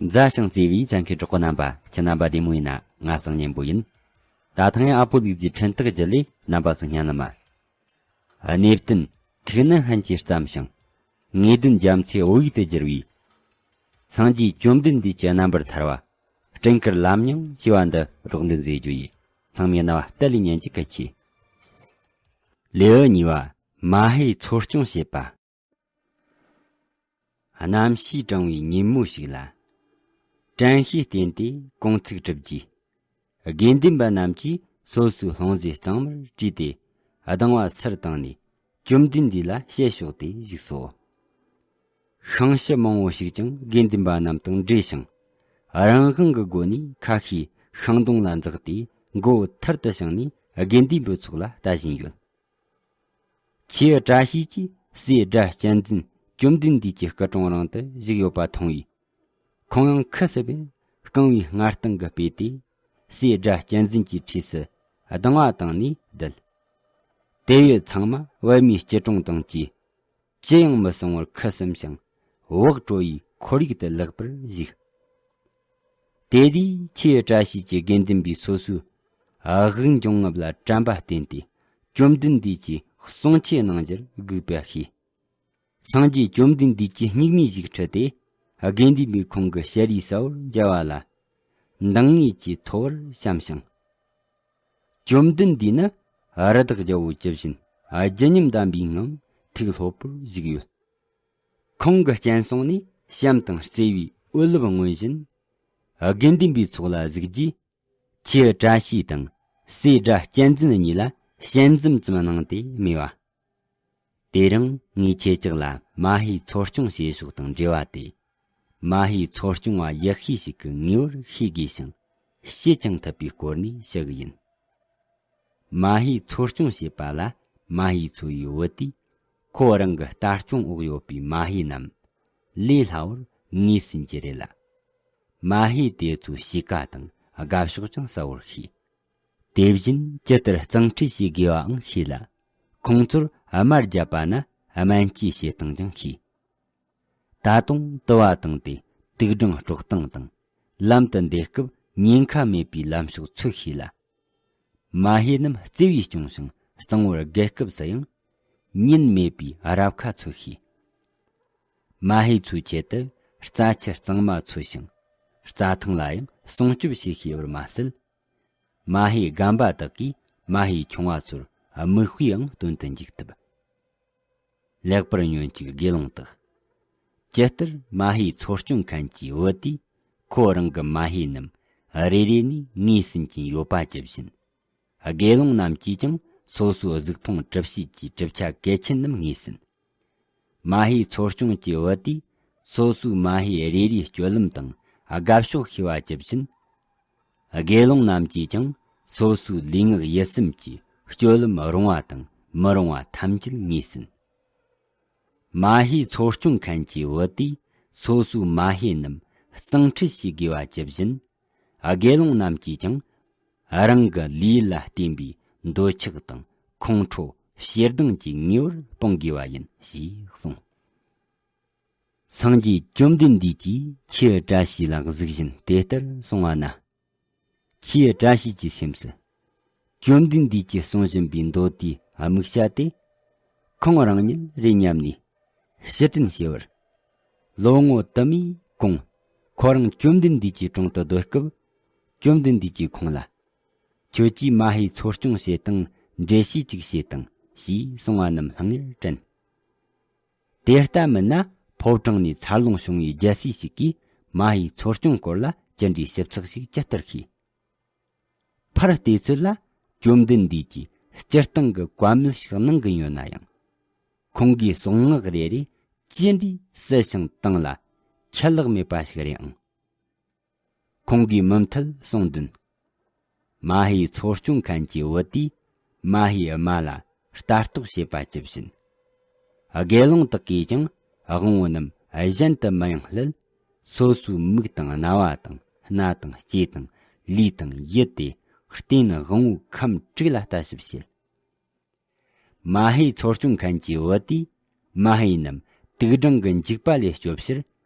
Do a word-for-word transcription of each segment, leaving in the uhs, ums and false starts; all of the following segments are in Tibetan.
མཛའ་ཞིང་བརྩེ་བའི་ཚན་ཁའི་གྲོགས་པོ་རྣམ་པ། ཁྱེད་རྣམ་པ་བདེ་མོ་ཡིན་ན། ང་སང་གཉན་པོ་ཡིན། ད་ཐེངས་ཨ་པོ་ལུག་གི་འཕྲིན་ཐག་བརྒྱུད་ལས་རྣམ་པ་ཚོ་སྙན་ལ་མ། གནས་བརྟན་ཐུགས་ནི་ཧན་གྱིས་བརྩམས་ཤིང་། ངེས་དོན་རྒྱ་མཚོའི་བོད་ཡིག་ཏུ་བསྒྱུར་བའི། སངས་རྒྱས་བཅོམ་ལྡན་འདས་ཀྱི་རྣམ་པར་ཐར་བ། སྤྲིན་དཀར་ལམ་རྙིང་ཞེས་པ་འདི་རོགས་འདོན་མཛད་རྒྱུ་ཡིན། ཚང་མས་རྣ་བ་གཏད་ལས་ཉན་གྱི་གལ་ཆེ། ལེའུ་གཉིས་པ། མ་ཧེ་འཚོ་སྐྱོང་བྱེད་པ། གནམ་གཤིས་གྲང་བའི་ཉིན་མོ་ཞིག་ལ། དྲན་ཤེས་བསྟེན་ཏེ་གུང་ཚིགས་གྲུབ་རྗེས། དགེ་འདུན་པ་རྣམས་ཀྱིས་སོ་སོའི་ལྷུང་བཟེད་གཙང་མར་བཀྲུས་ཏེ། གདིང་བ་ཚུར་བཏང་ནས་བཅོམ་ལྡན་འདས་ལ་ཞལ་ཕྱོགས་ཏེ་བཞུགས་སོ། ཤིང་ཕྱུ་མང་བོ་ཞིག་ཀྱང་དགེ་འདུན་པ་རྣམས་དང་འབྲེལ་ཞིང་། རང་དབང་གི་སྒོ་ནས་ཁ་ཤས་ཤིང་སྡོང་ལ་འཛེགས་ཏེ་མགོ་ཐུར་དུ་བྱིངས་ནས་དགེ་འདུན་པའི་ཚོགས་ལ་ལྟ་བཞིན་ཡོད། ཁྱེའུ་བཀྲ་ཤིས་ཀྱིས་སྲས་སྒྲ་གཅན་འཛིན་བཅོམ་ལྡན་འདས་ཀྱི་སྐུ་གྲོང་རིང་དུ་བཞུགས་ཡོད་པ་མཐོང་བས། ཁོང་ཡང་ཁུ་སིམ་པོས་རྐང་བའི་སྔ་རྟིང་གི་སྤོས་ཏེ། སྲས་སྒྲ་གཅན་འཛིན་གྱི་འཁྲིས་སུ་གདིང་བ་བཏང་ནས་བསྡད། དེ་ཡི་ཚང་མ་པད་མའི་སྐྱིལ་ཀྲུང་དང་བཅས། ཅི་ཡང་མི་གསུང་བར་ཁུ་སིམ་ཞིང་། བག་དྲོ་ཡི་ཁོར་ཡུག་ཏུ་ལེགས་པར་བཞུགས། དེ་དུས་ཁྱེའུ་བཀྲ་ཤིས་ཀྱིས་དགེ་འདུན་པའི་སོ་སོའི་དབུགས་འབྱུང་རྔུབ་ལ་དྲན་པ་བསྟེན་ཏེ། བཅོམ་ལྡན་འདས་ཀྱི་གསུང་ཆོས་གནང་རྒྱུར་སྒུག་པ་ཤེས། སངས་རྒྱས་བཅོམ་ལྡན་འདས་ཀྱི་སྙིགས་མའི་ཞིག་ཁྲིད་དེ། དགེ་འདུན་པའི་ཁོང་གི་ཞལ་རས་གསལ་བོར་མཇལ་བ་ལ། འདང་ངེས་ཀྱིས་མཐོ་བར་བཤམས་ཤིང་། བཅོམ་ལྡན་འདས་ནི་རི་དྭགས་རྒྱལ་པོ་ཇི་བཞིན་བརྗིད་ཉམས་ལྡན་པའི་ངང་ཐུགས་ལྷོད་པོར་བཞུགས་ཡོད། ཁོང་གི་སྤྱན་ཟུང་ནས་བྱམས་དང་བརྩེ་བའི་འོད་རླབས་མངོན་བཞིན། དགེ་འདུན་པའི་ཚོགས་ལ་གཟིགས་རྗེས། ཁྱེའུ་བཀྲ་ཤིས་དང་སྲས་སྒྲ་གཅན་འཛིན་གཉིས་ལ་ཞལ་འཛུམ་ཙམ་གནང་སྟེ་སྨྲས་པ། དེ་རིང་ངས་ཁྱེད་ཅག་ལ་མ་ཧེའི་འཚོ་སྐྱོང་བྱེད་ཕྱོགས་དང་འབྲེལ་བ་དེ། མ་ཧེའི་འཚོ་སྐྱོང་བ་ཡག་ཤོས་ཤིག་གི་ངེས་པར་ཤེས་དགོས་ཤིང་། བྱེད་ཀྱང་ཐུབ་པའི་སྐོར་ནས་ཞུ་གི་ཡིན། མ་ཧེའི་འཚོ་སྐྱོང་བྱེད་པ་ལ། མ་ཧེའི་འཚོ་བའི་བུ་དེས་ཁོ་རང་གི་ལྟ་སྐྱོང་འོག་ཡོད་པའི་མ་ཧེ་རྣམས་ལས་སླ་བོར་ངོས་ཟིན་གྱི་རེད་ལ། མ་ཧེ་དེ་ཚོའི་གཤིས་ཀ་དང་དགའ་ཕྱོགས་ཀྱང་གསལ་བོར་ཤེས། དེ་བཞིན་ཇི་ལྟར་གཙང་ཁྲིད་བྱེད་དགོས་པའང་ཤེས་ལ། ཁོང་ཚོར་དམའ་བརྒྱབ་པ་ན་སྨན་བཅོས་བྱེད་སྟངས་ཀྱང་ཤེས། ད་དུང་དུ་བ་བཏང་སྟེ་དུག་སྦྲང་དཀྲོག་སྟངས་དང་། ལམ་དུ་འདེད་སྐབས་ཉེན་ཁ་མེད་པའི་ལམ་ཕྱོགས་འཚོལ་ཤེས་ལ། མ་ཧེ་རྣམས་བརྩེ་བས་སྐྱོང་ཞིང་། གཙང་བོར་བརྒལ་སྐབས་སུ་ཡང་ཉེན་མེད་པའི་རབ་ཁ་འཚོལ་ཤེས། མ་ཧེ་ཚོའི་ཆེད་དུ་རྩྭ་ཆུ་གཙང་མ་འཚོལ་ཞིང་། རྩྭ་ཐང་ལ་ཡང་སྲུང་སྐྱོབ་བྱེད་ཤེས་པར་མ་ཟད། མ་ཧེ་རྒན་པ་དག་གིས་མ་ཧེ་ཆུང་བ་ཚོར་མིག་དཔེའང་སྟོན་དུ་འཇུག་ཐུབ། ལེགས་པར་ཉོན་ཅིག་དགེ་སློང་དག། ཇི་ལྟར་མ་ཧེའི་འཚོ་སྐྱོང་མཁན་གྱི་བུ་དེས་ཁོ་རང་གི་མ་ཧེ་རྣམས་རེ་རེ་ནས་ངོས་ཟིན་གྱིན་ཡོད་པ་ཇི་བཞིན། དགེ་སློང་རྣམས་ཀྱིས་ཀྱང་སོ་སོའི་གཟུགས་ཕུང་གྲུབ་བྱེད་ཀྱི་གྲུབ་ཆ་གལ་ཆེན་རྣམས་ངོས་ཟིན། མ་ཧེའི་འཚོ་སྐྱོང་གི་བུ་དེས་སོ་སོའི་མ་ཧེ་རེ་རེའི་སྤྱོད་ལམ་དང་དགའ་ཕྱོགས་ཤེས་པ་ཇི་བཞིན། དགེ་སློང་རྣམས་ཀྱིས་ཀྱང་སོ་སོའི་ལུས་ངག་ཡིད་གསུམ་གྱི་སྤྱོད་ལམ་རུང་བ་དང་མི་རུང་བ་ཐམས་ཅད་ངོས་ཟིན། མ་ཧེའི་འཚོ་སྐྱོང་མཁན་གྱི་བུ་དེས་སོ་སོའི་མ་ཧེ་རྣམས་གཙང་ཁྲིད་བྱེད་དགོས་པ་ཇི་བཞིན། དགེ་སློང་རྣམས་ཀྱིས་ཀྱང་རང་གི་ལུས་ལ་བརྟེན་པའི་འདོད་ཆགས་དང་ཁོང་ཁྲོ་ཞེ་སྡང་བཅས་ངེས་པར་སྤོང་དགོས་པ་ཡིན་ཞེས་གསུངས། སངས་རྒྱས་བཅོམ་ལྡན་འདས་ཀྱིས་ཁྱེའུ་བཀྲ་ཤིས་ལ་གཟིགས་བཞིན་དེ་ལྟར་གསུངས་པ་ན། ཁྱེའུ་བཀྲ་ཤིས་ཀྱི་སེམས་སུ། བཅོམ་ལྡན་འདས་ཀྱིས་གསུང་བཞིན་པའི་མདོ་དེའི་དམིགས་བྱ་དེ། ཁོང་རང་ཉིད་རེད་སྙམ་ནས་ཕྱིར་དྲན་བྱས་པར། ལོ་ངོ་དུ་མའི་གོང་ཁོ་རང་བཅོམ་ལྡན་འདས་ཀྱི་དྲུང་དུ་སྡོད་སྐབས། བཅོམ་ལྡན་འདས་ཀྱིས་ཁོང་ལ། ཁྱོད་ཀྱིས་མ་ཧེའི་འཚོ་སྐྱོང་བྱེད་སྟངས་འགྲེལ་བཤད་ཅིག་བྱེད་དང་ཞེས་གསུང་བ་རྣམས་སླར་ཡང་དྲན། དེ་ལྟ་མིན་ན་ཕོ་བྲང་ནས་འཚར་ལོངས་བྱུང་བའི་རྒྱལ་སྲས་ཤིག་གིས་མ་ཧེའི་འཚོ་སྐྱོང་སྐོར་ལ་ཅི་འདྲའི་ཞིབ་ཚགས་ཤིག་ཇི་ལྟར་ཤེས། ཕར་བལྟས་ཚོད་ལ་བཅོམ་ལྡན་འདས་ཀྱིས་སྤྱིར་བཏང་གི་བཀའ་མོལ་ཞིག་གནང་གི་ཡོད་ན་ཡང་། ཁོང་གིས་གསུང་ངག་རེ་རེ་ཅི་འདྲའི་གསལ་ཞིང་དྭངས་ལ་ཁྱད་ལག་མེད་པ་ཞིག་རེད་ཨང་། ཁོང་གིས་མུ་མཐུད་གསུངས་དོན། མ་ཧེའི་འཚོ་སྐྱོང་མཁན་གྱི་བུ་དེས་མ་ཧེའི་རྨ་ལ་ལྟ་རྟོག་བྱེད་པ་ཇི་བཞིན། དགེ་སློང་དག་གིས་ཀྱང་དབང་པོ་རྣམས་གཞན་དུ་མི་ཡང་སླད། སོ་སོའི་མིག་དང་རྣ་བ་དང་སྣ་དང་ལྕེ་དང་ལུས་དང་ཡིད་དེ་རྟེན་དབང་པོའི་ཁམས་དྲུག་ལ་ལྟ་ཞིབ་བྱེད། མ་ཧེའི་འཚོ་སྐྱོང་མཁན་གྱི་བུ་དེས་མ་ཧེ་རྣམས་དུག་སྦྲང་གི་འཇིགས་པ་ལས་སྐྱོབ་ཕྱིར་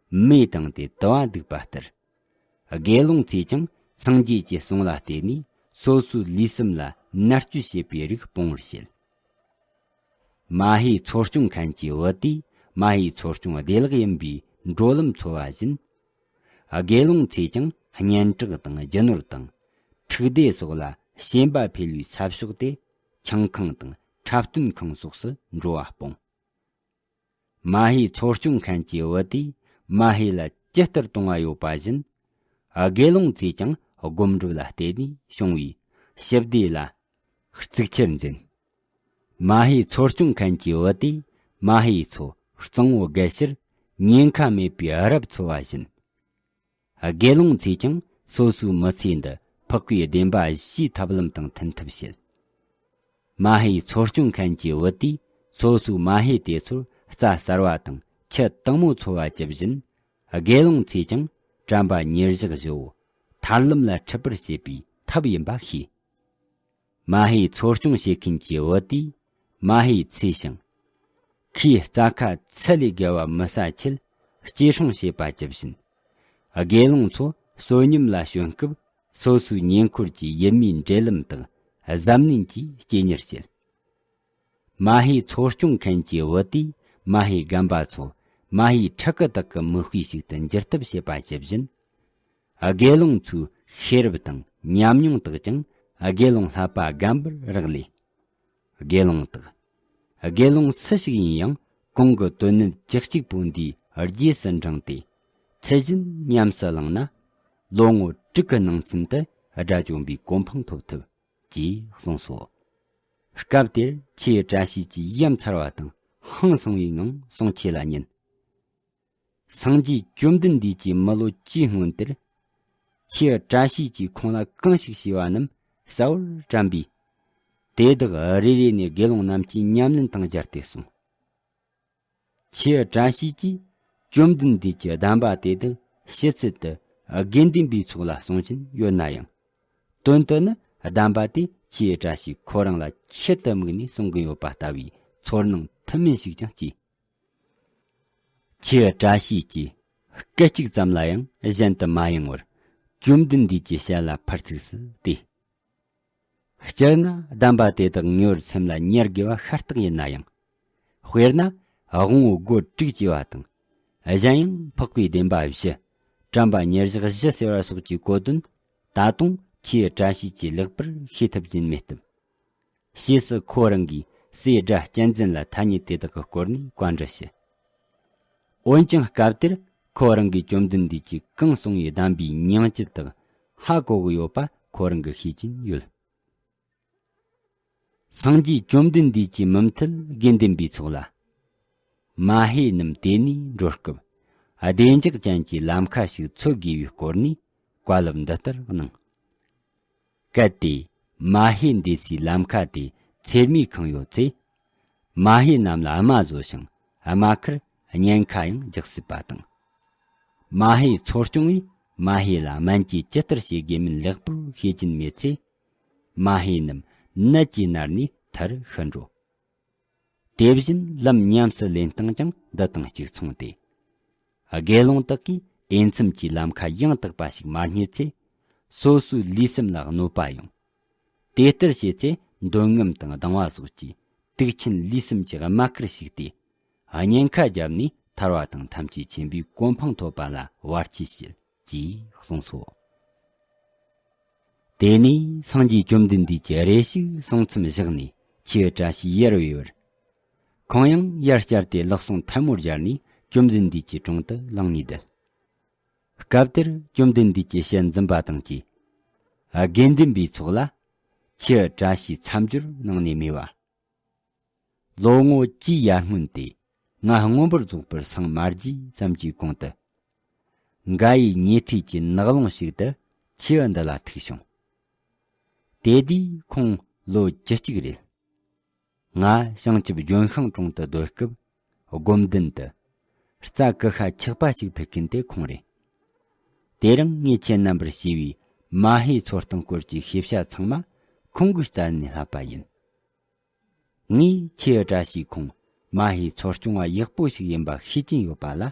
མེ་བཏང་སྟེ་དུ་བ་འདུག་པ་ལྟར། དགེ་སློང་ཚོས་ཀྱང་སངས་རྒྱས་ཀྱི་གསུང་ལ་བརྟེན་ནས་སོ་སོའི་ལུས་སེམས་ལ་མནར་གཅོད་བྱེད་པའི་རིགས་སྤོང་བར་བྱེད། མ་ཧེའི་ཚོ་སྐྱོང་མཁན་གྱི་བུ་དེས་མ་ཧེའི་ཚོ་སྐྱོང་བདེ་བླག་ཡིན་པའི་འགྲོ་ལམ་འཚོལ་བ་བཞིན། དགེ་སློང་ཚོས་ཀྱང་སྙན་གྲགས་དང་རྒྱུ་ནོར་དང་། འཁྲུག་སྡེ་སོགས་ལ་ཞེན་པ་འཕེལ་བའི་ས་ཕྱོགས་ཏེ། ཆང་ཁང་དང་འཁྲབ་སྟོན་ཁང་སོགས་སུ་འགྲོ་བ་སྤོང་། མ་ཧེའི་ཚོ་སྐྱོང་མཁན་གྱི་བུ་དེས་མ་ཧེ་ལ་ཇི་ལྟར་གཏོང་བ་ཡོད་པ་བཞིན། དགེ་སློང་ཚོས་ཀྱང་སྒོམ་སྒྲུབ་ལ་བརྟེན་ནས་བྱུང་བའི་ཞི་བདེ་ལ་གཙིགས་ཆེར་འཛིན། མ་ཧེའི་ཚོ་སྐྱོང་མཁན་གྱི་བུ་དེས་མ་ཧེའི་ཚོ་གཙང་བོ་རྒལ་ཕྱིར་ཉེན་ཁ་མེད་པའི་རབ་འཚོལ་བ་བཞིན། དགེ་སློང་ཚོས་ཀྱང་སོ་སོའི་མི་ཚེ་འདི་འཕགས་པའི་བདེན་པ་བཞིའི་ཐབས་ལམ་དང་མཐུན་ཐབས་བྱེད། མ་ཧེའི་ཚོ་སྐྱོང་མཁན་གྱི་བུ་དེས་སོ་སོའི་མ་ཧེ་དེ་ཚོར་རྩྭ་གསར་བ་དང་ཁྱི་དྭངས་མོ་འཚོལ་བ་ཇི་བཞིན། དགེ་སློང་ཚོས་ཀྱང་དྲན་པ་ཉེར་བཞག་བཞི་བོ་ཐར་ལམ་ལ་འཁྲིད་པར་བྱེད་པའི་ཐབས་ཡིན་པ་ཤེས། མ་ཧེའི་ཚོ་སྐྱོང་བྱེད་མཁན་གྱི་བུ་དེས་མ་ཧེའི་ཚེ་ཞིང་། ཁོའི་རྩྭ་ཁ་ཚད་ལས་བརྒལ་བ་མི་ཟ་ཆེད་སྐྱེད་སྲིང་བྱེད་པ་ཇི་བཞིན། དགེ་སློང་ཚོ་བསོད་སྙོམས་ལ་བྱོན་སྐབས་སོ་སོའི་ཉེ་འཁོར་གྱི་ཡུལ་མིའི་འབྲེལ་ལམ་དང་གཟབ་ནན་གྱིས་སྐྱེལ་གཉེར་བྱེད། མ་ཧེའི་ཚོ་སྐྱོང་མཁན་གྱི་བུ་དེས་མ་ཧེའི་རྒན་པ་ཚོ་མ་ཧེའི་ཕྲུ་གུ་དག་གི་མིག་དཔེ་ཞིག་ཏུ་འགྱུར་ཐབས་བྱེད་པ་ཇི་བཞིན། དགེ་སློང་ཚོའི་ཤེས་རབ་དང་ཉམས་མྱོང་དག་ཀྱང་དགེ་སློང་བསླབ་པ་རྒན་པར་རག་ལས། དགེ་སློང་དག་དགེ་སློང་སུ་ཞིག་ཡིན་ཡང་གོང་གི་དོན་གནད་ཅི་གཅིག་པོ་འདིའི་རྗེས་སུ་འབྲངས་ཏེ་ཚད་གཞི་ཉམས་སུ་བླངས་ན། ལོ་ངོ་དྲུག་གི་ནང་ཚུན་དུ་དགྲ་བཅོམ་པའི་གོ་འཕང་ཐོབ་ཐུབ། ཅེས་གསུངས་སོ། སྐབས་དེར་ཁྱེའུ་བཀྲ་ཤིས་ཀྱིས་ཡ་མཚར་བ་དང་ཧང་སངས་པའི་ངང་གསུང་ཆོས་ལ་ཉན། སངས་རྒྱས་བཅོམ་ལྡན་འདས་ཀྱིས་མི་ལོ་བཅུའི་སྔོན་དེར། ཁྱེའུ་བཀྲ་ཤིས་ཀྱིས་ཁོང་ལ་གང་ཞིག་བྱས་པ་རྣམས་གསལ་བོར་དྲན་པས། དེ་དག་རེ་རེ་ནས་དགེ་སློང་རྣམས་ཀྱི་ཉམས་ལེན་དང་སྦྱར་ཏེ་གསུངས། ཁྱེའུ་བཀྲ་ཤིས་ཀྱིས་བཅོམ་ལྡན་འདས་ཀྱི་གདམས་པ་དེ་དག་ཕྱི་ཚུལ་དུ་དགེ་འདུན་པའི་ཚོགས་ལ་གསུང་བཞིན་ཡོད་ན་ཡང་། དོན་དུ་ནི་གདམས་པ་དེ་ཁྱེའུ་བཀྲ་ཤིས་ཁོ་རང་ལ་ཆེད་དུ་དམིགས་ནས་གསུང་གི་ཡོད་པ་ལྟ་བུའི་ཚོར་སྣང་ཐུན་མིན་ཞིག་ཀྱང་སྐྱེས། ཁྱེའུ་བཀྲ་ཤིས་ཀྱིས་སྐད་ཅིག་ཙམ་ལ་ཡང་གཞན་དུ་མ་ཡེངས་པར་བཅོམ་ལྡན་འདས་ཀྱི་ཞལ་ལ་ཕར་ཚིགས་སུ་བལྟས། སྤྱིར་ན་གདམས་པ་དེ་དག་ངེས་པར་སེམས་ལ་ཉར་དགོས་པ་ཤ་སྟག་ཡིན་ན་ཡང་། དཔེར་ན་དབང་བོ་སྒོ་དྲུག་ཅེས་པ་དང་། གཞན་ཡང་འཕགས་པའི་བདེན་པ་བཞི། དྲན་པ་ཉེར་བཞག་བཞི་ཟེར་བ་སོགས་ཀྱི་གོ་དོན། ད་དུང་ཁྱེའུ་བཀྲ་ཤིས་ཀྱིས་ལེགས་པར་ཤེས་ཐུབ་ཀྱིན་མེད་སྟབས། ཕྱིས་སུ་ཁོ་རང་གིས་སྲས་སྒྲ་གཅན་འཛིན་ལ་ཐ་སྙད་དེ་དག་གི་སྐོར་ནས་བཀའ་འདྲི་ཞུ། འོན་ཀྱང་སྐབས་དེར་ཁོ་རང་གིས་བཅོམ་ལྡན་འདས་ཀྱིས་གང་གསུངས་པའི་གདམས་པའི་ཉིང་བཅུད་དག་ཧ་གོ་གི་ཡོད་པ་ཁོ་རང་གིས་ཤེས་ཀྱིན་ཡོད། སངས་རྒྱས་བཅོམ་ལྡན་འདས་ཀྱིས་མུ་མཐུད་དགེ་འདུན་པའི་ཚོགས་ལ། མ་ཧེ་རྣམས་དེ་ནས་འགྲོ་སྐབས་བདེ་འཇགས་ཅན་གྱི་ལམ་ཁ་ཞིག་འཚོལ་དགོས་པའི་སྐོར་ནས་བཀའ་སློབ་འདི་ལྟར་གནང་། གལ་ཏེ་མ་ཧེ་འདས་སའི་ལམ་ཁ་དེ་ཚེར་མས་ཁེངས་ཡོད་ཚེ། མ་ཧེ་རྣམས་ལ་རྨ་བཟོ་ཞིང་རྨ་ཁར་བརྙན་ཁ་ཡང་རྒྱག་སྲིད་པ་དང་། མ་ཧེ་འཚོ་སྐྱོང་བས་མ་ཧེ་ལ་སྨན་བཅོས་ཇི་ལྟར་བྱེད་དགོས་མིན་ལེགས་པོར་ཤེས་ཀྱིན་མེད་ཚེ། མ་ཧེ་རྣམས་ནད་ཀྱིས་མནར་ནས་མཐར་ཤི་འགྲོ། དེ་བཞིན་ལམ་ཉམས་སུ་ལེན་སྟངས་ཀྱང་འདི་དང་གཅིག་མཚུངས་ཏེ། དགེ་སློང་དག་གིས་འོས་འཚམ་གྱི་ལམ་ཁ་ཡང་དག་པ་ཞིག་མ་རྙེད་ཚེ། སོ་སོའི་ལུས་སེམས་ལ་གནོད་པ་ཡོང་། དེ་ལྟར་བྱས་ཚེ་འདོད་རྔམ་དང་སྡང་བ་སོགས་ཀྱིས་དུག་ཆེན་ལུས་སེམས་ཀྱི་རྨ་ཁར་ཞུགས་ཏེ། བརྙན་ཁ་བརྒྱབ་ནས་ཐར་བ་དང་ཐམས་ཅད་མཁྱེན་པའི་གོ་འཕང་ཐོབ་པ་ལ་བར་ཆད་བྱེད། ཅེས་གསུངས་སོ། དེ་ནས་སངས་རྒྱས་བཅོམ་ལྡན་འདས་ཀྱིས་རེ་ཞིག་གསུང་མཚམས་བཞག་ནས་ཁྱེའུ་བཀྲ་ཤིས་ཡར་བོས་པར། ཁོང་ཡང་ཡར་བསྐྱར་ཏེ་ལག་ཟུང་ཐལ་མོ་སྦྱར་ནས་བཅོམ་ལྡན་འདས་ཀྱི་དྲུང་དུ་ལངས་ནས་བསྡད། སྐབས་དེར་བཅོམ་ལྡན་འདས་ཀྱི་ཞལ་འཛུམ་པ་དང་བཅས། དགེ་འདུན་པའི་ཚོགས་ལ། ཁྱེའུ་བཀྲ་ཤིས་མཚམས་སྦྱོར་གནང་ནས་སྨྲས་པ། ལོ་ངོ་བཅུའི་ཡར་སྔོན་ཏེ་ང་མངོན་པར་རྫོགས་པར་སངས་མ་རྒྱས་ཙམ་གྱི་གོང་དུ། འགའ་ཡི་ཉེ་འཁྲིས་ཀྱི་ནགས་ཀློང་ཞིག་ཏུ་ཁྱེའུ་འདི་ལ་ཐུག་བྱུང་། དེ་དུས་ཁོང་ལོ་བཅུ་གཅིག་རེད། ང་བྱང་ཆུབ་ལྗོན་ཤིང་དྲུང་དུ་སྡོད་སྐབས་སྒོམ་མདུན་དུ་རྩྭ་ཀུ་ཤ་ཆག་པ་ཞིག་ཕུད་མཁན་དེ་ཁོང་རེད། དེ་རིང་ངས་ཁྱེད་རྣམ་པར་ཞུས་པའི་མ་ཧེའི་འཚོ་སྟངས་སྐོར་གྱི་ཤེས་བྱ་ཚང་མ་ཁོང་གི་རྩ་ནས་བསླབས་པ་ཡིན། ངས་ཁྱེའུ་བཀྲ་ཤིས་ཁོང་མ་ཧེའི་འཚོ་སྐྱོང་བ་ཡག་པོ་ཞིག་ཡིན་པ་ཤེས་ཀྱིན་ཡོད་པ་ལ།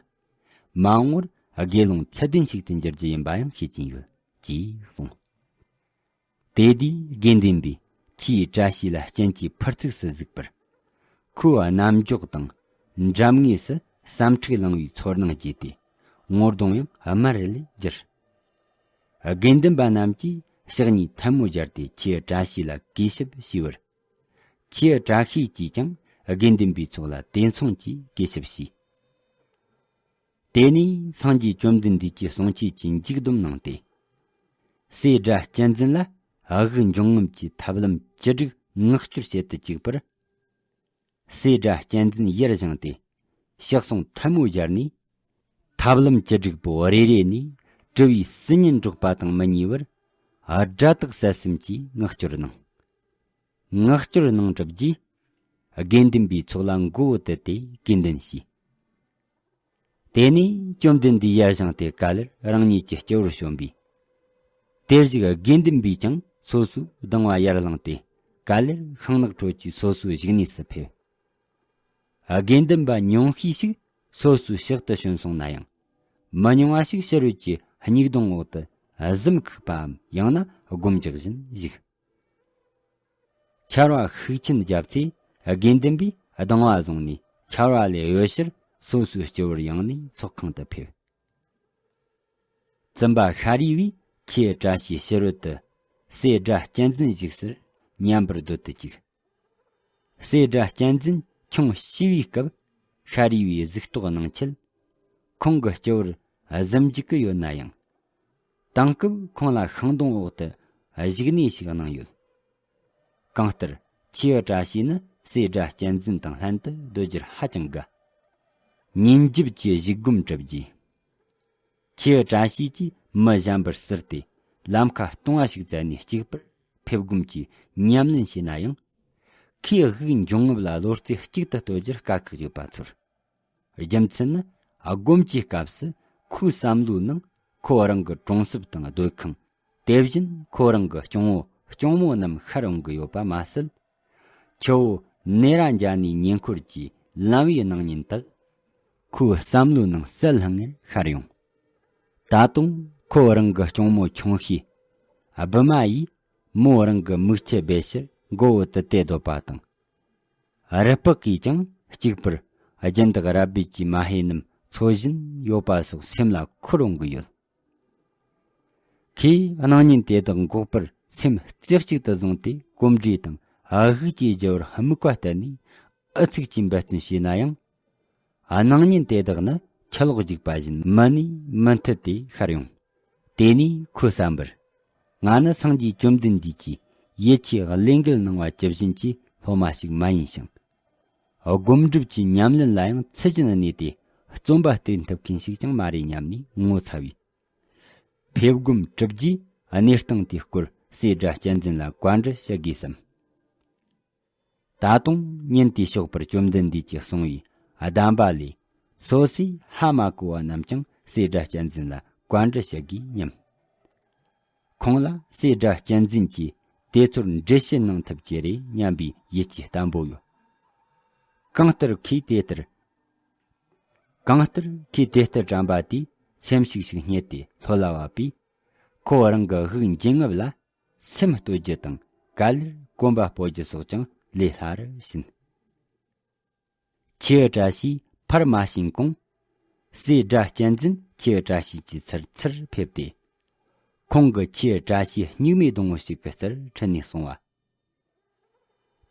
མ་འོངས་ དགེ་སློང་ཚད་ལྡན་ཞིག་ཏུ་འགྱུར་རྒྱུ་ཡིན་པ་ཡང་ཤེས་ཀྱིན་ཡོད། ཅེས་གསུངས། དེ་དུས་དགེ་འདུན་པས་ཁྱེའུ་བཀྲ་ཤིས་ལ་སྤྱན་གྱིས་ཕུར་ཚུགས་སུ་གཟིགས་པར། ཁོའི་རྣམ་འགྱོགས་དང་འགྲམ་ངོས་སུ་ཟམ་ཁྲིག་ལངས་པའི་ཚོར་སྣང་བརྗེས་ཏེ། ངོ་གདོང་ཡང་དམར་ལས་གྱུར། དགེ་འདུན་པ་རྣམས་ཀྱིས་ཕྱག་གཉིས་ཐལ་མོ་སྦྱར་ཏེ་ཁྱེའུ་བཀྲ་ཤིས་ལ་གུས་ཞབས་ཞུས་པར། ཁྱེའུ་བཀྲ་ཤིས་ཀྱིས་ཀྱང་དགེ་འདུན་པའི་ཚོགས་ལ་དེ་མཚུངས་ཀྱིས་གུས་ཞབས་ཞུས། དེ་ནས་སངས་རྒྱས་བཅོམ་ལྡན་འདས་ཀྱིས་གསུང་ཆོས་ཀྱི་མཇུག་སྡོམ་གནང་སྟེ། སྲས་སྒྲ་གཅན་འཛིན་ལ་དབུགས་འབྱུང་རྔུབ་ཀྱི་ཐབས་ལམ་བཅུ་དྲུག་མངགས་སྐྱོར་བྱེད་དུ་བཅུག་པར། སྲས་སྒྲ་གཅན་འཛིན་ཡར་བཞེངས་ཏེ་ཕྱག་ཟུང་ཐལ་མོ་སྦྱར་ནས། ཐབས་ལམ་བཅུ་དྲུག་པོ་རེ་རེ་ནས་གྲུབ་པའི་སྲིད་ཉིན་འགྲོགས་པ་དང་མི་ཉེ་བར་སྒྲ་དག་གསལ་གསུམ་གྱིས་མངགས་སྐྱོར་གནང་། མངགས་སྐྱོར་གནང་གྲུབ་རྗེས། དགེ་འདུན་པའི་ཚོགས་ལ་མགོ་བོ་དུད་དེ་གུས་འདུན་བྱས། དེ་ནས་བཅོམ་ལྡན་འདས་ཡར་བཞེངས་ཏེ་ག་ལེར་རང་ཉིད་ཀྱི་སྤྱི་བོར་བྱོན་པས། དེར་བཞུགས་དགེ་འདུན་པས་ཀྱང་སོ་སོའི་གདིང་བ་ཡར་བླངས་ཏེ་ག་ལེར་ཤིང་ནགས་ཁྲོད་ཀྱི་སོ་སོའི་བཞུགས་གནས་སུ་ཕེབས། དགེ་འདུན་པ་ཉུང་ཤས་ཤིག་སོ་སོའི་ཕྱག་ཏུ་བྱོན་སོང་ན་ཡང་། མི་ཉུང་བ་ཞིག་ཕྱི་རོལ་གྱི་སྙིགས་དོང་འོག་ཏུ་གཟིམ་ཁུག་པའམ་ཡང་ན་སྒོམ་རྒྱག་བཞིན་བཞུགས། ཆར་བ་ཤུགས་ཆེན་བརྒྱབ་ཚེ་དགེ་འདུན་པས་གདིང་བ་བཟུང་ནས་ཆར་བ་ལས་གཡོལ་ཕྱིར་སོ་སོའི་སྤྱི་བོར་ཡང་ནས་ཚོགས་ཁང་དུ་ཕེབས། བཙུན་པ་ཤཱ་རིའི་བུས་ཁྱེའུ་བཀྲ་ཤིས་ཕྱི་རོལ་དུ་སྲས་སྒྲ་གཅན་འཛིན་བཞུགས་སར་མཉམ་པར་སྡོད་དུ་བཅུག། སྲས་སྒྲ་གཅན་འཛིན་ཁྱུང་བྱི་བའི་སྐབས་ཤཱ་རིའི་བུའི་གཟིགས་རྟོག་གནང་ཆེད། ཁོང་གི་སྤྱི་བོར་གཟིམ་འཇུག་གི་ཡོད་ན་ཡང་། དེང་སྐབས་ཁོང་ལ་ཤིང་སྡོང་འོག་ཏུ་བཞུགས་གནས་ཤིག་གནང་ཡོད། གང་ལྟར་ཁྱེའུ་བཀྲ་ཤིས་ནི་སྲས་སྒྲ་གཅན་འཛིན་དང་ལྷན་དུ་སྡོད་རྒྱུར་ཧ་ཅང་དགའ། ཉིན་རྒྱབ་ཀྱི་བཞུགས་སྒོམ་གྲུབ་རྗེས། ཁྱེའུ་བཀྲ་ཤིས་ཀྱིས་མི་གཞན་པར་བསུར་ཏེ་ལམ་ཁ་སྟོང་བ་ཞིག་བཙལ་ནས་གཅིག་པུར་ཕེབས་སྒོམ་གྱི་ཉམས་ལེན་བྱས་ན་ཡང་། ཁོའི་དབུགས་འབྱུང་རྔུབ་ལ་བློ་རྩེ་གཅིག་ཏུ་གཏོད་རྒྱུར་དཀའ་ཁག་ཡོད་པ་ཚོར། རྒྱུ་མཚན་ནི་སྒོམ་གྱི་སྐབས་སུ་ཁོའི་བསམ་བློའི་ནང་ཁོ་རང་གི་གྲོང་གསེབ་དང་སྡོད་ཁང་། དེ་བཞིན་ཁོ་རང་གི་སྐྱོང་བོ་སྐྱོང་མོ་རྣམས་ཤར་འོང་གི་ཡོད་པ་མ་ཟད། ཆུ་བོ་ནེ་ར་ཛ་ནའི་ཉེ་འཁོར་གྱི་ལམ་བུའི་སྣང་བརྙན་དག་ཁོའི་བསམ་བློའི་ནང་གསལ་ལྷང་ངེར་ཤར་ཡོང་། ད་དུང་ཁོ་རང་གི་སྐྱོང་མོ་ཆུང་ཤོས་ཨ་བི་མ་ཡིས་མོ་རང་གི་མིག་ཆུ་སྦས་ཕྱིར་མགོ་བོ་དུད་དེ་སྡོད་པ་དང་། རུ་སྤགས་ཀྱིས་ཀྱང་གཅིག་པུར་སྦྱིན་བདག་རབ་སྦས་ཀྱི་མ་ཧེ་རྣམས་འཚོ་བཞིན་ཡོད་པ་སོགས་སེམས་ལ་འཁོར་འོང་གི་ཡོད། ཁོས་སྣང་བརྙན་དེ་དག་འགོག་པར་སེམས་རྩེ་གཅིག་ཏུ་བཟུང་སྟེ་གོམ་འགྲོས་དང་དབུགས་ཀྱི་རྒྱུ་བར་དམིགས་པ་གཏད་ནས་ཨུ་ཚུགས་ཀྱིས་འབད་བརྩོན་བྱས་ན་ཡང་། སྣང་བརྙན་དེ་དག་ནི་ཆུ་ལོག་རྒྱུག་པ་བཞིན་མི་ནུས་མི་མཐུ་སྟེ་ཤར་ཡོང་། དེ་ནས་ཁོས་བསམ་པར། ང་ནི་སངས་རྒྱས་བཅོམ་ལྡན་འདས་ཀྱིས་ཡིད་ཆེས་བློས་འགེལ་གནང་བ་ཇི་བཞིན་གྱི་སློབ་མ་ཞིག་མ་ཡིན་ཞིང་། སྒོམ་སྒྲུབ་ཀྱི་ཉམས་ལེན་ལ་ཡང་ཚུལ་བཞིན་གནས་ཏེ་རྩོམ་པ་སྟེར་ཐུབ་མཁན་ཞིག་ཀྱང་མ་རེད་སྙམ་ནས་ངོ་ཚ་བས། ཕེབས་སྒོམ་གྲུབ་རྗེས་གནས་སྟངས་དེའི་སྐོར་སྲས་སྒྲ་གཅན་འཛིན་ལ་བཀའ་འདྲི་བྱེད་དགོས་བསམ། ད་དུང་ཉིན་དེའི་ཞོགས་པར་བཅོམ་ལྡན་འདས་ཀྱིས་གསུངས་པའི་གདམས་པ་ལས། སོ་སོས་ཧ་མ་གོ་བ་རྣམས་ཀྱང་སྲས་སྒྲ་གཅན་འཛིན་ལ་བཀའ་འདྲི་བྱེད་དགོས་སྙམ། ཁོང་ལ་སྲས་སྒྲ་གཅན་འཛིན་གྱིས་དེ་ཚོར་འགྲེལ་བཤད་གནང་ཐུབ་ཀྱི་རེད་སྙམ་པའི་ཡིད་ཆེས་བརྟན་པོ་ཡོད། གང་ལྟར་ཁོས་དེ་ལྟར། གང་ལྟར་ཁོས་དེ་ལྟར་དྲན་པ་དེས་སེམས་ཤུགས་ཤིག་རྙེད་དེ་ལྷོད་ལ་བབས་པས། ཁོ་རང་གི་དབུགས་འབྱིན་རྔུབ་ལ་སེམས་གཏོད་རྒྱུ་དང་ག་ལེར་གོམ་པ་སྤོ་རྒྱུ་སོགས་ཀྱང་ལས་སླ་རུ་ཕྱིན། ཁྱེའུ་བཀྲ་ཤིས་ཕར་མ་ཕྱིན་གོང་། སྲས་སྒྲ་གཅན་འཛིན་ཁྱེའུ་བཀྲ་ཤིས་ཀྱི་ཚུར་ཚུར་ཕེབས་ཏེ། ཁོང་གིས་ཁྱེའུ་བཀྲ་ཤིས་སྨྱུག་མའི་སྡོང་བོ་ཞིག་གི་རྩར་ཁྲིད་ནས་སོང་བ།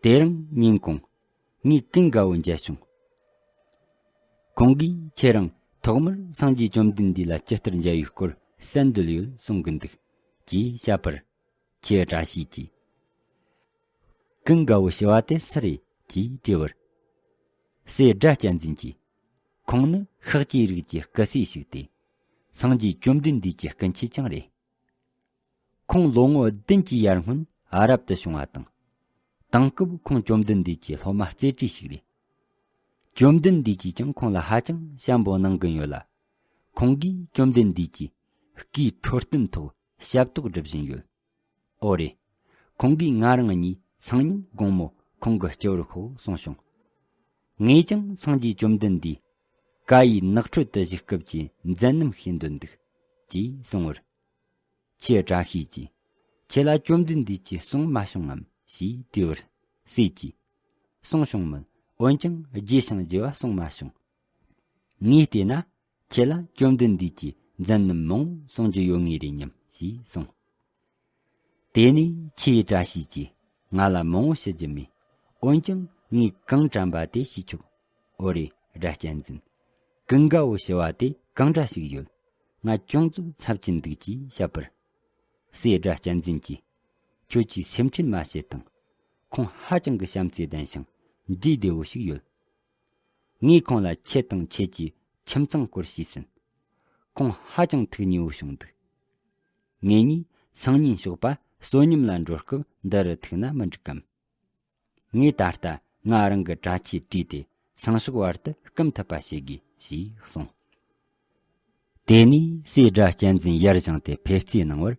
དེ་རིང་ཉིན་གུང་། ངས་ཀུན་དགའ་བོ་མཇལ་བྱུང་། ཁོང་གིས་ཁྱེད་རང་ཐོག་མར་སངས་རྒྱས་བཅོམ་ལྡན་འདས་ལ་ཇི་ལྟར་མཇལ་བའི་སྐོར་གསན་འདོད་ཡོད་གསུང་གི་འདུག་ཅེས་བཤད་པར། ཁྱེའུ་བཀྲ་ཤིས་ཀྱིས། ཀུན་དགའ་བོ་ཞེས་པ་དེ་སུ་རེད་ཅེས་དྲིས་པར། སྲས་སྒྲ་གཅན་འཛིན་གྱིས། ཁོང་ནི་ཤཱཀྱའི་རིགས་ཀྱི་སྐུ་སྲས་ཤིག་སྟེ། སངས་རྒྱས་བཅོམ་ལྡན་འདས་ཀྱི་སྐུ་མཆེད་ཀྱང་རེད། ཁོང་ལོ་ངོ་བདུན་གྱི་ཡར་སྔོན་རབ་ཏུ་བྱུང་བ་དང་། དེང་སྐབས་ཁོང་བཅོམ་ལྡན་འདས་ཀྱི་སློབ་མ་རྩེ་གྲས་ཤིག་རེད། བཅོམ་ལྡན་འདས་ཀྱིས་ཀྱང་ཁོང་ལ་ཧ་ཅང་བྱམས་པོ་གནང་གིན་ཡོད་ལ། ཁོང་གིས་བཅོམ་ལྡན་འདས་ཀྱི་སྐུའི་འཕྲོད་བསྟེན་ཐོག་ཞབས་ཏོག་སྒྲུབ་བཞིན་ཡོད། ཨོ་རེད། ཁོང་གིས་ང་རང་གཉིས་སང་ཉིན་དགོང་མོ་ཁོང་གི་སྤྱི་བོར་ཤོག་གསུངས་བྱུང་། ངས་ཀྱང་སངས་རྒྱས་བཅོམ་ལྡན་འདས་ ཀྭ་ཡེ་ནགས་ཁྲོད་དུ་བཞུགས་སྐབས་ཀྱི་མཛད་རྣམ་ཤེས་འདོད་འདུག་ཅེས་གསུངས་པར། ཁྱེད་བཀྲ་ཤིས་ཀྱིས། ཁྱེད་ལ་བཅོམ་ལྡན་འདས་ཀྱིས་གསུང་མ་བྱུང་ངམ་ཞེས་དྲིས་པར། སྲས་ཀྱིས། གསུང་བྱུང་མོད། འོན་ཀྱང་རྒྱས་ཤིང་རྒྱས་པ་གསུང་མ་བྱུང་། ངས་བལྟས་ན། ཁྱེད་ལ་བཅོམ་ལྡན་འདས་ཀྱིས་མཛད་རྣམ་མང་པོ་གསུང་རྒྱུ་ཡོད་ངེས་རེད་སྙམ་ཞེས་གསུངས། དེ་ནས་ཁྱེད་བཀྲ་ཤིས་ཀྱིས། ང་ལ་མང་པོ་ཞུ་རྒྱུ་མེད། འོན་ཀྱང་ངས་གང་དྲན་པ་དེ་ཞུས་ཆོག་འོ་རེད། སྒྲ་གཅན་འཛིན། ཀུན་དགའ་བོ་ཞུ་བ་དེ་གང་འདྲ་ཞིག་ཡོད། ང་ཅུང་ཙམ་འཚབ་ཀྱིན་འདུག་ཅེས་བཤད་པར། སྲས་སྒྲ་གཅན་འཛིན་གྱིས། ཁྱོད་ཀྱིས་སེམས་ཁྲལ་མ་བྱེད་དང་། ཁོང་ཧ་ཅང་གི་བྱམས་བརྩེ་ལྡན་ཞིང་འདྲེས་བདེ་བོ་ཞིག་ཡོད། ངས་ཁོང་ལ་ཁྱེད་དང་ཁྱེད་ཀྱི་ཁྱིམ་ཚང་སྐོར་ཞུས་ཟིན། ཁོང་ཧ་ཅང་ཐུགས་མཉེས་པོ་བྱུང་འདུག་ངེད་གཉིས་སང་ཉིན་ཞོགས་པ་བསོད་སྙོམས་ལ་འགྲོ་སྐབས་འདི་རུ་ཐུག་ན་མི་འགྲིག་གམ། ངས་ད་ལྟ་ང་རང་གི་གྲྭ་ཆས་བཀྲུས་ཏེ་སང་ཞོགས་བར་དུ་སྐུམ་ཐུབ་པ་བྱེད་དགོས་ཞེས་གསུངས། དེ་ནས་སྲས་སྒྲ་གཅན་འཛིན་ཡར་བཞེངས་ཏེ་ཕེབས་བསུ་གནང་བར།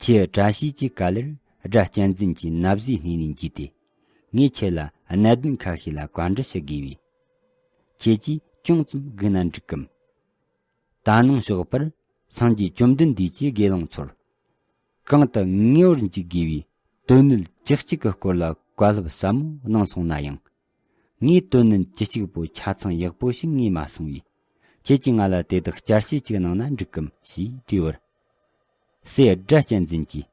ཁྱེད་བཀྲ་ཤིས་ཀྱིས་ག་ལེར་སྒྲ་གཅན་འཛིན་གྱི་ན་བཟའི་སྣེ་ནས་འཇུས་ཏེ། ངས་ཁྱེད་ལ་གནད་དོན་ཁ་ཤས་ལ་བཀའ་འདྲི་ཞུ་དགོས་པས། ཁྱེད་ཀྱིས་ཅུང་ཙམ་སྒུག་ན་འགྲིག་གམ། ད་ནངས་ཞོགས་པར་སངས་རྒྱས་བཅོམ་ལྡན་འདས་ཀྱི་དགེ་སློང་ཚོར། གང་དུ་ངེས་པར་འཇུག་དགོས་པའི་དོན་གནད་བཅུ་གཅིག་གི་སྐོར་ལ་བཀའ་སློབ་ཟབ་མོ་གནང་སོང་ན་ཡང་། ངས་དོན་གནད་བཅུ་གཅིག་པོ་ཆ་ཚང་ཡག་པོ་ཞིག་ངས་མ་སོང་བས། ཁྱེད་ཀྱིས་ང་ལ་དེ་དག་བསྐྱར་བཤད་ཅིག་གནང་ན་འགྲིག་གམ་ཞེས་དྲིས་པར། སྲས་སྒྲ་གཅན་འཛིན་གྱིས།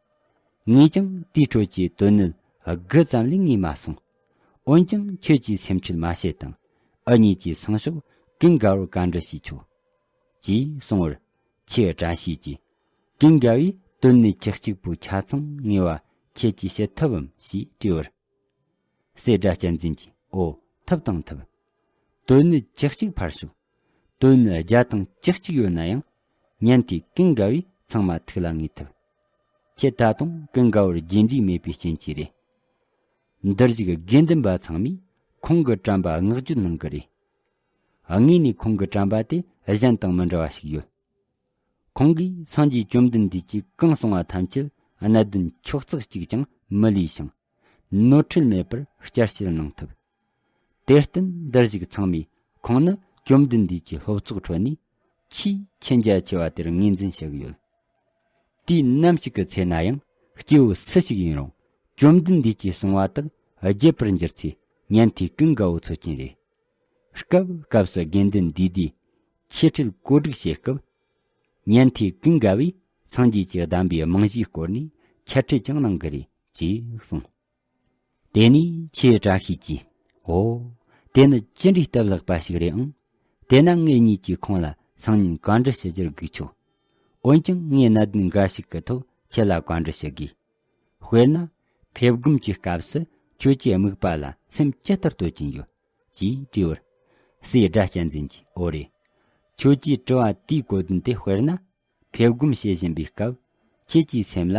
ངས་ཀྱང་དེའི་ཁྲོད་ཀྱི་དོན་གནད་དགུ་ཙམ་ལས་ངས་མ་སོང་། འོན་ཀྱང་ཁྱོད་ཀྱིས་སེམས་ཁྲལ་མ་བྱེད་དང་། འུ་གཉིས་ཀྱིས་སང་ཞོགས་ཀུན་དགའ་བོར་བཀའ་འདྲི་ཞུས་ཆོག་ཅེས་གསུངས་པར། ཁྱེད་བཀྲ་ཤིས་ཀྱིས། ཀུན་དགའ་བོས་དོན་གནད་བཅུ་གཅིག་པོ་ཆ་ཚང་ངེས་པ་ཁྱེད་ཀྱིས་བཤད་ཐུབ་བམ་ཞེས་དྲིས་པར། སྲས་སྒྲ་གཅན་འཛིན་གྱིས། ཨོ། ཐུབ་དང་ཐུབ། དོན་གནད་བཅུ་གཅིག་ཕར་ཞོག་དོན་གནད་བརྒྱ་དང་བཅུ་གཅིག་ཡོད་ན་ཡང་། ཉན་ཐོས་ཀུན་དགའ་བོས་ཚང་མ་ཐུགས་ལ་ངེས་ཐུབ། ཁྱེད་ད་དུང་ཀུན་དགའ་བོར་རྗེས་འདྲིས་མེད་པའི་རྐྱེན་གྱིས་རེད། འདིར་བཞུགས་དགེ་འདུན་པ་ཚང་མས་ཁོང་གི་དྲན་པ་བསྔགས་བརྗོད་གནང་གི་རེད། དངོས་ནས་ཁོང་གི་དྲན་པ་དེ་གཞན་དང་མི་འདྲ་བ་ཞིག་ཡོད། ཁོང་གིས་སངས་རྒྱས་བཅོམ་ལྡན་འདས་ཀྱིས་གང་གསུང་བ་ཐམས་ཅད་གནད་དོན་ཁྱོག་ཙག་གཅིག་ཀྱང་མི་ལུས་ཤིང་། ནོར་འཁྲུལ་མེད་པར་བསྐྱར་བཤད་གནང་ཐུབ། དེར་བརྟེན་འདིར་བཞུགས་ཚང་མས་ཁོང་ནི་བཅོམ་ལྡན་འདས་ཀྱི་སློབ་ཚོགས་ཁྲོད་ནས་ཆེས་མཁྱེན་རྒྱ་ཆེ་བ་དེར་ངོས་འཛིན་བྱེད་ཀྱི་ཡོད། དུས་ནམ་ཞིག་གི་ཚེ་ན་ཡང་སྐྱེ་བོ་སུ་ཞིག་ཡིན་རུང་བཅོམ་ལྡན་འདས་ཀྱིས་གསུང་བ་དག་བརྗེད་པར་འགྱུར་ཚེ་ཉན་ཐོས་ཀུན་དགའ་བོ་ཚོད་ཀྱིན་རེད། སྐབས་སྐབས་སུ་དགེ་འདུན་འདུས་སྡེའི་ཆོས་ཁྲིད་གོ་སྒྲིག་བྱེད་སྐབས། ཉན་ཐོས་ཀུན་དགའ་བོས་སངས་རྒྱས་ཀྱི་གདམས་པའི་རྨང་གཞིའི་སྐོར་ནས་འཆད་ཁྲིད་ཀྱང་གནང་གི་རེད་ཅེས་གསུངས། དེ་ནས་ཁྱེད་བཀྲ་ཤིས་ཀྱིས། ཨོ། དེ་ནི་ཅི་འདྲའི་སྟབས་ལེགས་པ་ཞིག་རེད་ཨང་། དེས་ན་ངེད་གཉིས་ཀྱིས་ཁོང་ལ་སང་ཉིན་བཀའ་འདྲི་ཞུ་རྒྱུར་སྒུག་ཆོག་འོན་ཀྱང་ངས་གནད་དོན་འགའ་ཞིག་གི་ཐོག་ཁྱེད་ལ་བཀའ་འདྲི་ཞུ་དགོས། དཔེར་ན། ཕེབས་སྒོམ་གྱི་སྐབས་སུ་ཁྱོད་ཀྱི་དམིགས་པ་ལ་སེམས་ཇི་ལྟར་གཏོད་ཀྱིན་ཡོད། ཅེས་དྲིས་པར། སྲས་སྒྲ་གཅན་འཛིན་གྱིས། ཨོ་རེད། ཁྱོད་ཀྱིས་དྲི་བ་དེའི་གོ་དོན་དེ། དཔེར་ན། ཕེབས་སྒོམ་བྱེད་བཞིན་པའི་སྐབས། ཁྱེད་ཀྱི་སེམས་ལ་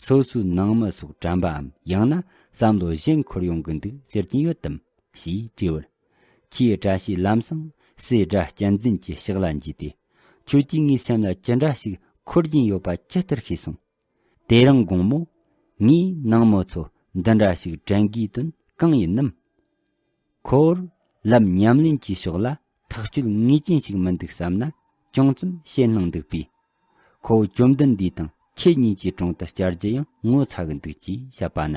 སོ་སོའི་ནང་མི་སོགས་དྲན་པའམ། ཡང་ན་བསམ་བློ་གཞན་འཁོར་ཡོང་གི་འདུག་ཟེར་གྱིན་ཡོད་དམ་ཞེས་དྲིས་པར། ཁྱེད་བཀྲ་ཤིས་ལམ་སང་སྲས་སྒྲ་གཅན་འཛིན་གྱི་ཕྱག་ལ་འཇུས་ཏེ། ཁྱོད་ཀྱིས་ངའི་སེམས་ལ་ཅི་འདྲ་ཞིག་འཁོར་གྱིན་ཡོད་པ་ཇི་ལྟར་ཤེས་སོང་། དེ་རིང་དགོང་མོ་ངའི་ནང་མི་ཚོ་འདི་འདྲ་ཞིག་དྲན་དགོས་དོན་གང་ཡིན་ནམ། ཁོ་བོར་ལམ་ཉམས་ལེན་གྱི་ཕྱོགས་ལ་ཐག་གཅོད་ངེས་ཅན་ཞིག་མི་འདུག་བསམ་ན་ཅུང་ཙམ་ཞེད་སྣང་འདུག་པས། ཁོ་བོ་བཅོམ་ལྡན་འདས་དང་ཁྱེད་གཉིས་ཀྱི་དྲུང་དུ་བཅར་རྒྱུ་ཡང་ངོ་ཚ་གི་འདུག་ཅེས་བཤད་པ་ན།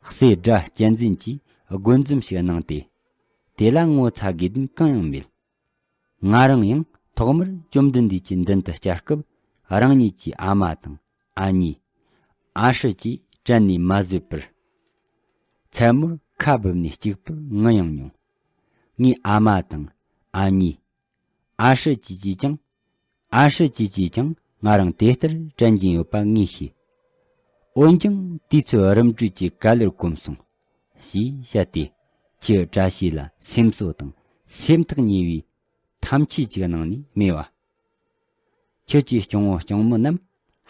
སྲས་སྒྲ་གཅན་འཛིན་གྱིས་དགོད་འཛུམ་ཞིག་གནང་སྟེ། དེ་ལ་ངོ་ཚ་དགོས་དོན་གང་ཡང་མེད། ང་རང་ཡང་ཐོག་མར་བཅོམ་ལྡན་འདས་ཀྱི་མདུན་དུ་བཅར་སྐབས། རང་ཉིད་ཀྱི་ཨ་མ་དང་ཨ་ནེ། ཨ་ཧྲི་བཅས་དྲན་ནས་མ་བཟོད་པར། མཚན་མོར་ཁ་སྦུབ་ནས་སྐྱུག་པར་ངུ་ཡང་མྱོང་། ངའི་ཨ་མ་དང་ཨ་ནེ། ཨ་ཧྲི་བཅས་ཀྱིས་ཀྱང་། ཨ་ཧྲི་བཅས་ཀྱིས་ཀྱང་ང་རང་དེ་ལྟར་དྲན་གྱིན་ཡོད་པ་ངས་ཤེས། འོན་ཀྱང་དུས་ཚོད་རིམ་གྲོས་ཀྱིས་ག་ལེར་གོམས་སོང་། ཞེས་བཤད་དེ། ཁྱེད་བཀྲ་ཤིས་ལ་སེམས་གསོ་དང་སེམས་ཐག་ཉེ་བའི་ཐམས་ཅད་ཅིག་གནང་ནས་སྨྲས་པ། ཁྱོད་ཀྱི་སྐྱོང་བོ་སྐྱོང་མོ་རྣམས་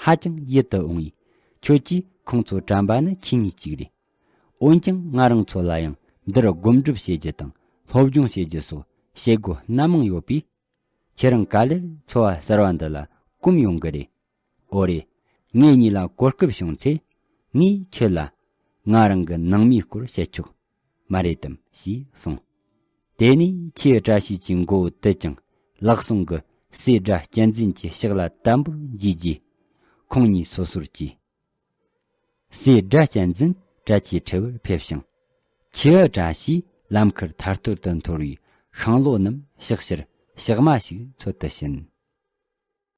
ཧ་ཅང་ཡིད་དུ་འོང་བས། ཁྱོད་ཀྱིས་ཁོང་ཚོ་དྲན་པ་ནི་ཆོས་ཉིད་ཅིག་རེད། འོན་ཀྱང་ང་རང་ཚོ་ལ་ཡང་འདིར་སྒོམ་སྒྲུབ་བྱེད་རྒྱུ་དང་སློབ་སྦྱོང་བྱེད་རྒྱུ་སོགས་བྱེད་སྒོ་སྣ་མང་ཡོད་པས། ཁྱེད་རང་ག་ལེར་འཚོ་བ་གསར་བ་འདི་ལ་གོམས་ཡོང་གི་རེད། ཨོ་རེད། ངེད་གཉིས་ལ་གོ་སྐབས་བྱུང་ཚེ། ངས་ཁྱོད་ལ་ང་རང་གི་ནང་མིའི་སྐོར་བཤད་ཆོག་མ་རེད་དམ་ཞེས་གསུངས། དེ་ནས་ཁྱེའུ་བཀྲ་ཤིས་ཀྱི་མགོ་བོ་དུད་ཅིང་ལག་ཟུང་གིས་སྲས་དགྲ་གཅན་འཛིན་གྱི་ཕྱག་ལ་དམ་པོར་འཇུས་རྗེས། ཁོང་གཉིས་སོ་སོར་གྱིས། སྲས་དགྲ་གཅན་འཛིན་བྲལ་གྱི་ཁྲི་བར་ཕེབས་ཤིང་། ཁྱེའུ་བཀྲ་ཤིས་ལམ་ཁར་ཐར་ཐོར་དུ་འཐོར་བའི་ཤིང་ལོ་རྣམས་ཕྱག་ཕྱིར་ཕྱག་མ་ཞིག་འཚོལ་དུ་ཕྱིན།